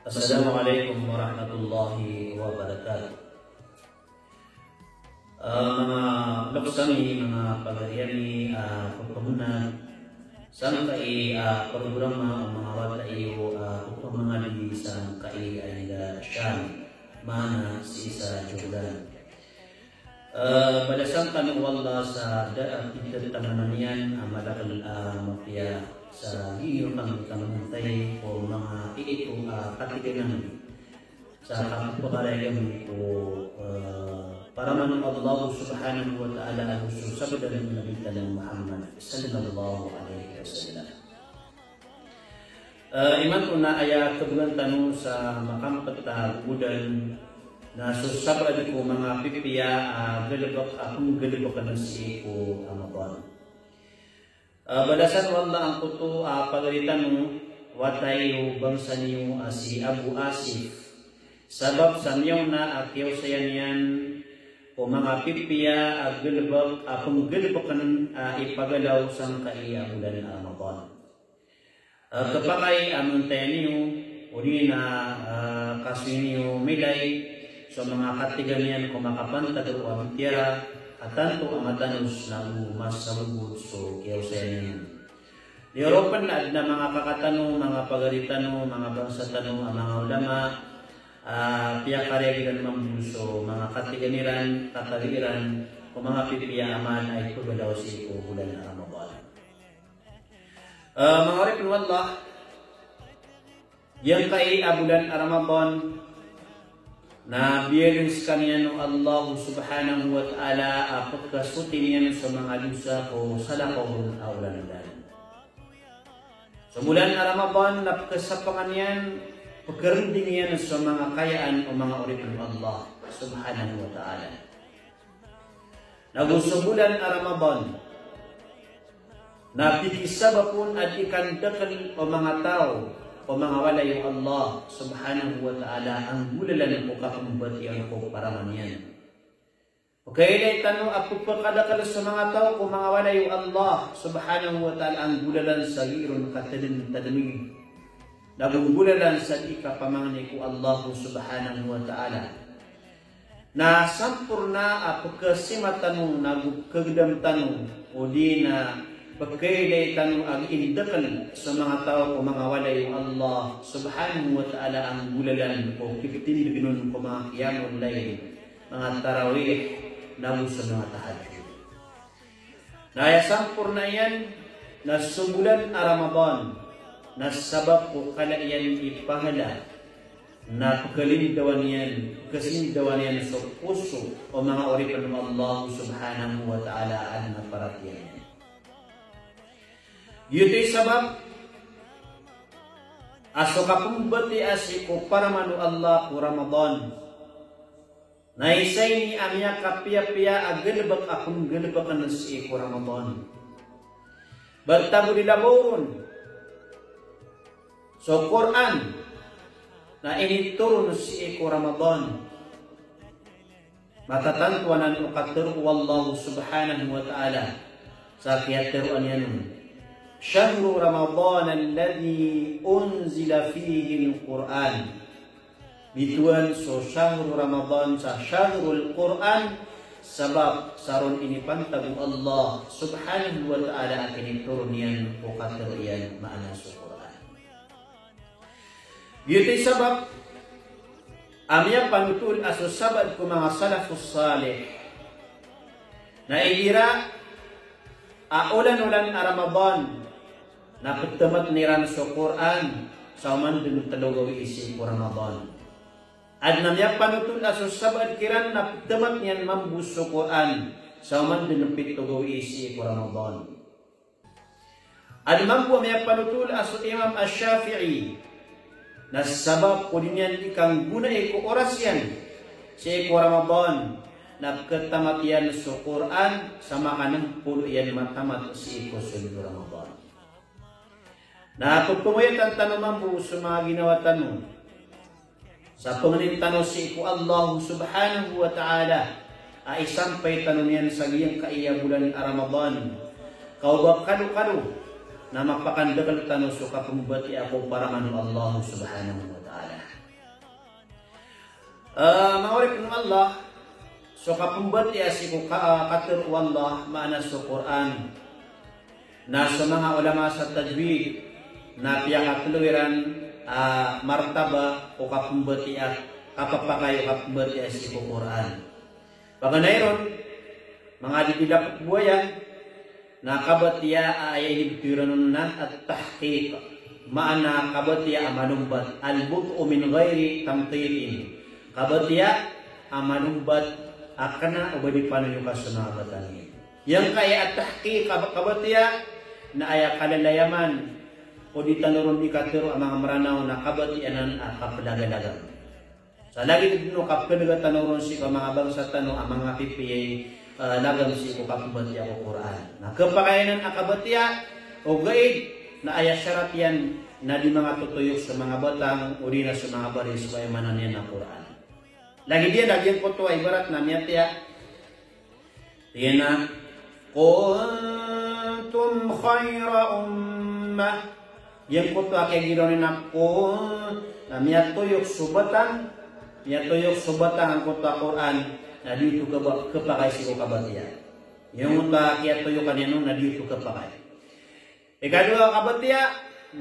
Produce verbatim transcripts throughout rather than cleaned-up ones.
Assalamu alaikum warahmatullahi wabarakatuh. Ah, manga loks ami, manga pagari ami, ah, pagpamanat sangkai a programa o manga wata iyo a pagpamangadi sangkai a ingd a Sham, maana sii sa Jordan. Eh, balasan kano o Allah sa da a pithataman iyan a madakl a mapiya sa giya kami kamanatay ko manga iito a katiganan sa kapagari ami ko, eh, paraman o Allah subhanahu wa ta'ala ago so sabda o Nabi tano Muhammad sallallahu alaihi wasallam. Eh, imanto na aya khabgan tano sa makampet a gogodan na so sabaad ko manga pipiya a galebek a penggalebeken sii ko Ramadan. Eh, balasan o Allah angkoto a pagari tano, wata iyo, bangsa niyo a si Abu Asif. Sabap sa miyaona a kiyaosayan iyan ko manga pipiya a galebek a penggalebeken a ipagalaw sangkai a bolan a Ramadan. Eh, khapakay a mantaya niyo, odi na, eh, kasoy niyo milay so manga katigan iyan ko makapantag roo a bitiyara, a tanto a matanos nago masagogod so kiyaosayan iyan. Di oropen na aden a manga kaka tano, manga pagari tano, manga bangsa tano, a manga ulama, a piyakareg iran mambo so manga katigan iran, katawi iran, ko manga pipiya a amal a ipagalaw sii ko bolan a Ramadan. Eh, manga oripen o Allah, giyangkai a bolan a Ramadan, na biyaloy sekaniyan o Allah subhanahu wa ta'ala a pekhasotin iyan so manga dosa ko salakaw ron a olan-olan. So bolan a Ramadan na pekhasapangan iyan, pekharending iyan so manga kayaan o manga oripen o Allah subhanahu wa ta'ala. Nago so bolan a Ramadan na pekisabap on a di kandakel o manga taw, o manga walay o Allah subhanahu wa ta'ala a nggolalan ko kapembatiya on ko paraman iyan. Pekailay tano a pepekadakel so manga taw ko manga walay o Allah subhanahu wa ta'ala a nggolalan sa giya ron katademtademi, nago nggolalan sa di kapamangni ko Allah subhanahu wa ta'ala. Na samporna a pekesima tano nago pekegedam tano, odi na pekailay tano a indakel so manga taw ko manga walay o Allah subhanahu wa ta'ala a nggolalan ko kipetindegen on ko manga qiyamul layl, manga tarawih, nago so manga tahajjud. Na aya samporna iyan na so bolan a Ramadan na sabap ko kala iyan i pahala na pekalindawan iyan, pekasindawan iyan so poso o manga oripen o Allah subhanahu wa ta'ala a aden a paratiyaya niyan. Giyoto i sabap a so kapembatiya sii ko paraman o Allah ko Ramadan na isa ini a miyakapiyapiya a galebek a penggalebeken sii ko Ramadan. Bal tago di labaw ron, so Qur'an na initoron sii ko Ramadan. Matatanto anan o katero o Allah subhanahu wa ta'ala sa kiyatero iyan on, "Shahru Ramadan alladhi unzila fihi al-Qur'an." Bitowan so shahru Ramadan sa shahrul Qur'an, sabap sa ron inipantag o Allah subhanahu wa ta'ala a kinitoron iyan o katero iyan, maana so Qur'an. Giyoto i sabap a miyapanotol a so sabaad ko manga salafus salih na igira a olan-olan a Ramadan na petamatn iran so Qur'an sa oman den telo gawii sii ko Ramadan. Aden a miyapanotol a so sabaad kiran na petamatn iyan mambo so Qur'an sa oman den pito gawii sii ko Ramadan. Aden mambo a miyapanotol a so Imam Ash-Shafi'i na sabap ko di niyan di kanggonai ko oras iyan sii ko Ramadan na peketamat iyan so Qur'an sa makanempolo iyan matamat sii ko sold o Ramadan. Na pphamayaten tano mambo so manga ginawa tano sa pangnin tano sii ko Allah subhanahu wa ta'ala a isampay tano niyan sa giyangkaya bolan a Ramadan. Ka o ba kalokalo na mapakandakl tano so kapmbatiya ko paraman o Allah subhanahu wa ta'ala. Ah, manga oripn o Allah, so kapmbatiya sii ko ka-, katharo o Allah, maana so Qur'an. Na so manga ulama sa tajwid, na piyakatlo iran a martaba o kapmbatiya, kapapakay o kapmbatiya sii ko Qur'an. Paganay ron, manga didilak buwayan, na kabatiya a aya inibtoy ron na at-tahqiq. Maana kabatiya a malombat, al-but'u min ghairi tamtitin. Kabatiya a malombat a kna o ba di panoyoka so manga batang iyan. Giyangkaya at-tahqiq kab-, kabatiya na aya kalalayaman o di tano ron di katharo a manga Mranaw na kabatiya anan a kaplagalagan. Sa lagid dn o kapknga tano ron sii ko manga bangsa tano a manga pipiyay, eh, lagam sii ko kapmbatiya ko Qur'an. Na khapakay anan a kabatiya, ogaid na aya sharat iyan na di manga totoyok so manga batang, odi na so manga baris ko aya maana niyan na Qur'an. Lagid iyan a giyangkoto a ibarat na miyatiya, Tig iyan a, "Kuntum khayra ummah." Giyangkoto a kiyagiroon iyan a kun, na miyatoyok so batang, miyatoyok so batang angkoto a Qur'an, na di oto khapa-, khapakay sii ko kabatiya. Giyangkoto a kiyatoyokan iyan on na di oto khapakay. Ikadowa a kabatiya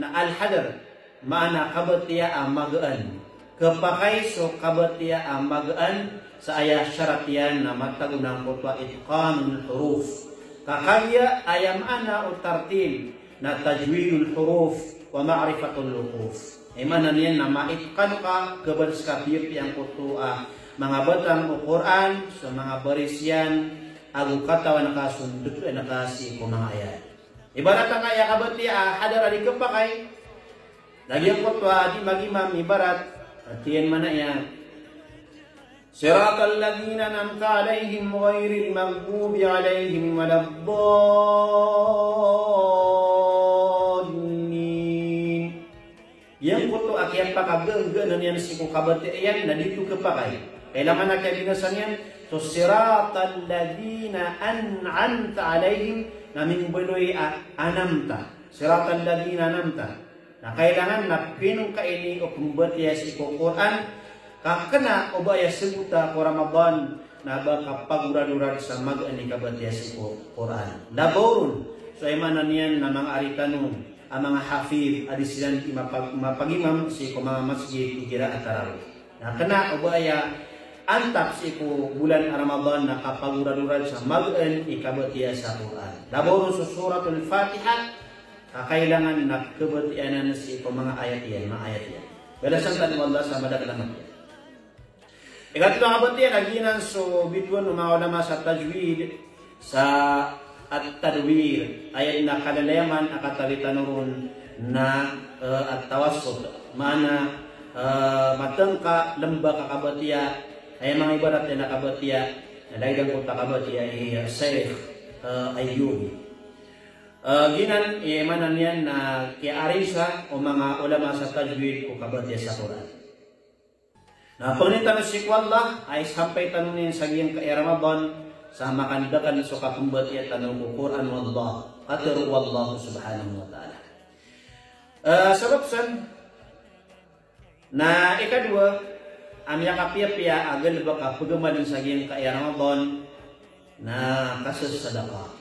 na al-hadr, maana kabatiya a magaan. Khapakay so kabatiya a magaan sa aya sharat iyan na matago na angkoto a itqanul huruf. Ka kagiya aya maana o tartil na tajwidul huruf wa ma'rifatul wuquf. Aya maana niyan na maitqan ka, khabaris ka piyapiya angkoto a manga batang o Qur'an, so manga baris iyan, ago katawan ka so ndkn ka sii ko manga ayat. Ibarat angkaya kabatiya a hadr a di khapakay. Lagid angkoto a di magimam ibarat. Ati iyan maana iyan. Siratal ladhina an'amta alayhim ghayril maghdubi alayhim waladdallin. Giyangkoto a kiyapakagagaanan iyan sii ko kabatiya iyan na di oto khapakay. Kailangan a kiyabinasa niyan so siratal ladhina an'amta alayhim na mimbaloy a an'amta. Siratal ladhina an'amta. Na kailangan na pinngkaini o pmbatiya sii ko Qur'an, ka kna o ba aya sabota ko Ramadan, na ba kapagoradorad sa magaan i kabatiya sii ko Qur'an. Labaw ron, so aya maana niyan na manga ari tano a manga hafiz a di siran di mapag-, mapagimam sii ko manga masjid igira a tarawih. Na kna o ba aya antap sii ko bolan a Ramadan na kapagoradorad sa magaan i kabatiya sa Qur'an. Labaw ron so Suratul Fatiha, ka kailangan na khabatiya anan sii ko manga ayat iyan, manga ayat iyan. Balasan tano o Allah sa madakl a matiya. Ikatlo a kabatiya na giyanan so bitowan o manga ulama sa tajwid, sa at-tadwir, aya dn a kalalayaman a katawi tano ron na, eh, at-tawassut. Maana, eh, matngka, lmbak a kabatiya, aya manga ibarat iyan a kabatiya, na lagid angkoto a kabatiya i Sheikh, eh, Ayyubi. Eh, giyanan, aya maana niyan na kiyaarisa o manga ulama sa tajwid ko kabatiya sa Qur'an. Na pangnin tano sii ko Allah a isampay tano niyan sa giyangkaya Ramadan sa makandakl so kapmbatiya tano ko Qur'an o Allah, katharo o Allah subhanahu wa ta'ala. Eh, sabap san, na ikadowa a miyakapiyapiya a galbk a pagamaln sa giyangkaya Ramadan na kasasadaka.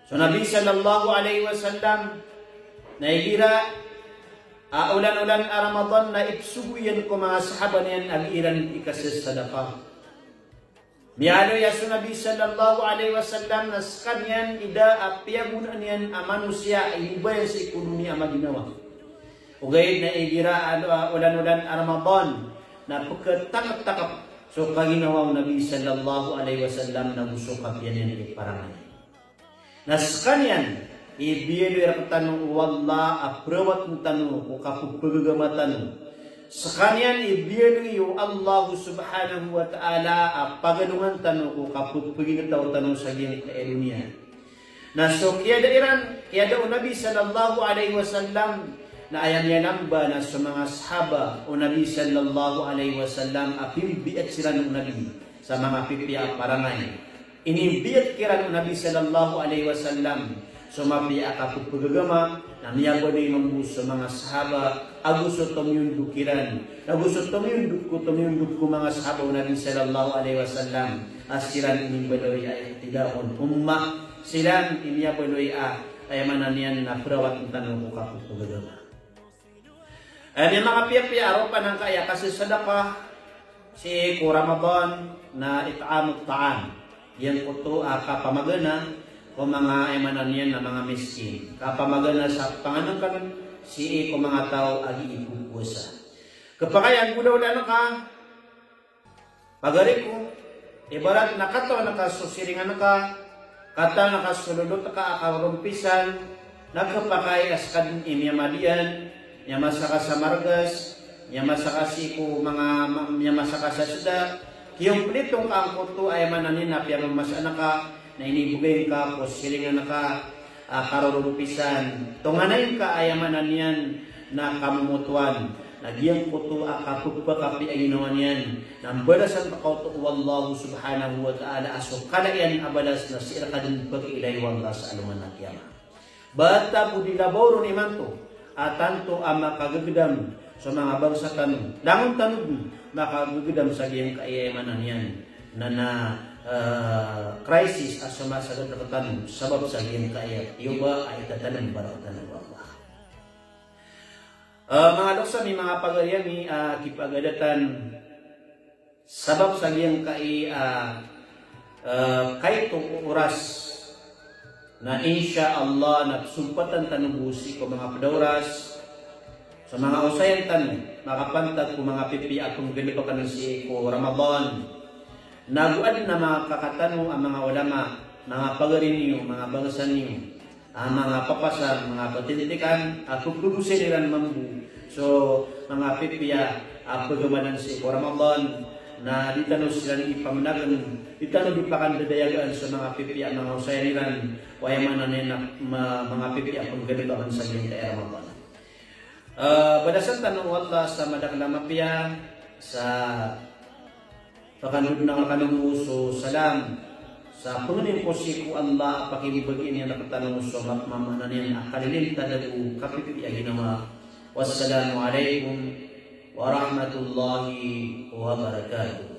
So Nabi sallallahu alaihi wasallam na igira a olan-olan a Ramadan na ipsogo iyan ko manga sahaba niyan a gii ran ikasasadaka. Miyaaloy a so Nabi sallallahu alaihi wasallam na skaniyan i da a piyagonaan iyan a manosiya a iba iyan sii ko doniya a maginawa. Ogaid na igira a, a, olan-olan a Ramadan na pkhatakptakp so kaginawa o Nabi sallallahu alaihi wasallam na go so kapiya niyan i parangay. Na skaniyan i biyaloy rktano o Allah a prawatn tano ko kappagagama tano. Skaniyan i biyaloy o Allah subhanahu wa ta'ala a pagalongan tano ko kappagintaw tano sa giyangkaya doniya. Na so kiyada iran, kiyada o Nabi sallallahu alaihi wasallam, na aya miyalamba na so manga sahaba o Nabi sallallahu alaihi wasallam a pimbiat siran o Nabi sa manga pipiya a parangay. Inimbiat kiran o Nabi sallallahu alaihi wasallam so mapiya a kapepegagama, na miyabaloy mambo so manga sahaba, ago so tomiyondog kiran, ago so tomiyondog ko, tomiyondog ko manga sahaba o Nabi sallallahu alaihi wasallam, a siran inimbaloy a iqtidaun ummah, siran inimbaloy a, aya maana niyan na perawatan tano ko kapepegagama. Aya miyakapiyapiya a ropaan angkaya kasasadaka sii ko Ramadan na it'amut ta'am. Giyangkoto a kapamagana ko manga, aya maana niyan na manga miskin. Kapamagana sa panganengken sii ko manga taw a gii popowasa. Kepakay a nggolawlaan ka, pagari ko, ibarat na katawan ka so siringan ka, katawan ka so lolot ka a karorompisan, na kepakay a seka den i miyamadiyan, miyamasa ka sa margas, miyamasa ka sii ko manga, ma-, miyamasa ka sa seda, kiyompleto ngka angkoto, aya maana niyan na piyamamasaan ka, na inibegay ngka ko siringan ka a karorompisan. Tonganay ngka, aya maana niyan na kamomotowan. Na giyangkoto a kapepakapiya a ginawa niyan na mbalasan reka oto o Allah subhanahu wa ta'ala a so kala iyan a balas na sii reka den pekiilay o Allah sa alongan a qiyamah. Bata bo di labaw ron imanto a tanto a makagegedam so manga bangsa tano, langon tano den makagegedam sa giyangkaya, aya maana niyan na, na, eh, crisis a somasagad rektano sabap sa giyangkaya tiyoba a itatalem ba rektano o Allah. Eh, manga lokes ami, manga pagari ami, ah, kipagadatan sabap sa giyangkai, ah, eh, kaito ko oras. Na insha Allah na pesompatan tano bo sii ko manga ped a oras so manga osayan tano makapantag ko manga pipiya a penggelebekan sii ko Ramadan. Na go aden a manga kaka tano a manga ulama, manga pagari niyo, manga bangsa niyo, a manga papasar, manga patintikan a pepegosay iran mambo so manga pipiya a pegamanan sii ko Ramadan, na di tano siran ipamenagen, di tano di pakandadayagaan so manga pipiya a manga osayan iran, o aya maana niyan na ma-, manga pipiya a penggelebekan sa giyangkai a Ramadan. Eh, balasan tano o Allah sa madakel a mapiya, sa pakandod na kano so salam, sa pengnin ko sii ko Allah a pakimbegin iyan rektano so mapmamana niyan a kalilintad ago kapipiya a ginawa. Wassalamu alaikum warahmatullahi wabarakatuh.